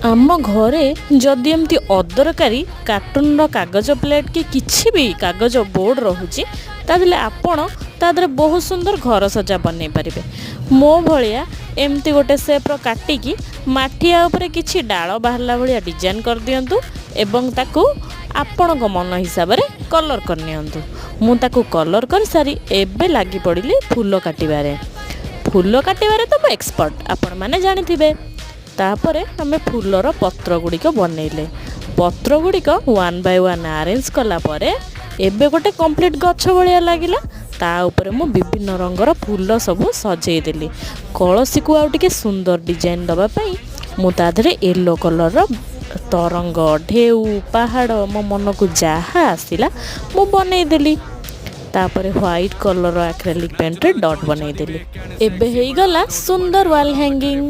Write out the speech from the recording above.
ଆମ ଘରେ ଯଦି ଏମିତି ଅଦରକାରୀ କାର୍ଟୁନର କାଗଜ ପ୍ଲେଟ୍ କି କିଛି ବି କାଗଜ ବୋର୍ଡ଼ ରହୁଛି, ତାହେଲେ ଆପଣ ତା ଦେହରେ ବହୁତ ସୁନ୍ଦର ଘର ସଜା ବନେଇ ପାରିବେ। ମୋ ଭଳିଆ ଏମିତି ଗୋଟେ ସେପ୍ର କାଟିକି ମାଠିଆ ଉପରେ କିଛି ଡାଳ ବାହାରିଲା ଭଳିଆ ଡିଜାଇନ୍ କରିଦିଅନ୍ତୁ ଏବଂ ତାକୁ ଆପଣଙ୍କ ମନ ହିସାବରେ କଲର୍ କରିନିଅନ୍ତୁ। ମୁଁ ତାକୁ କଲର୍ କରିସାରି ଏବେ ଲାଗି ପଡ଼ିଲି ଫୁଲ କାଟିବାରେ। ଫୁଲ କାଟିବାରେ ତ ମୁଁ ଏକ୍ସପର୍ଟ, ଆପଣମାନେ ଜାଣିଥିବେ। ତାପରେ ଆମେ ଫୁଲର ପତ୍ର ଗୁଡ଼ିକ ବନେଇଲେ। ପତ୍ର ଗୁଡ଼ିକ ୱାନ୍ ବାଇ ୱାନ୍ ଆରେଞ୍ଜ କଲା ପରେ ଏବେ ଗୋଟେ କମ୍ପ୍ଲିଟ୍ ଗଛ ଭଳିଆ ଲାଗିଲା। ତା ଉପରେ ମୁଁ ବିଭିନ୍ନ ରଙ୍ଗର ଫୁଲ ସବୁ ସଜେଇ ଦେଲି। କଳସୀକୁ ଆଉ ଟିକେ ସୁନ୍ଦର ଡିଜାଇନ୍ ଦେବା ପାଇଁ ମୁଁ ତା ଦେହରେ ୟେଲୋ କଲର୍ର ତରଙ୍ଗ, ଢେଉ, ପାହାଡ଼, ମୋ ମନକୁ ଯାହା ଆସିଲା ମୁଁ ବନେଇଦେଲି। ତାପରେ ହ୍ୱାଇଟ୍ କଲର୍ ଆକ୍ରେଲିକ୍ ପେଣ୍ଟରେ ଡଟ୍ ବନେଇଦେଲି। ଏବେ ହେଇଗଲା ସୁନ୍ଦର ୱାଲ୍ ହ୍ୟାଙ୍ଗିଂ।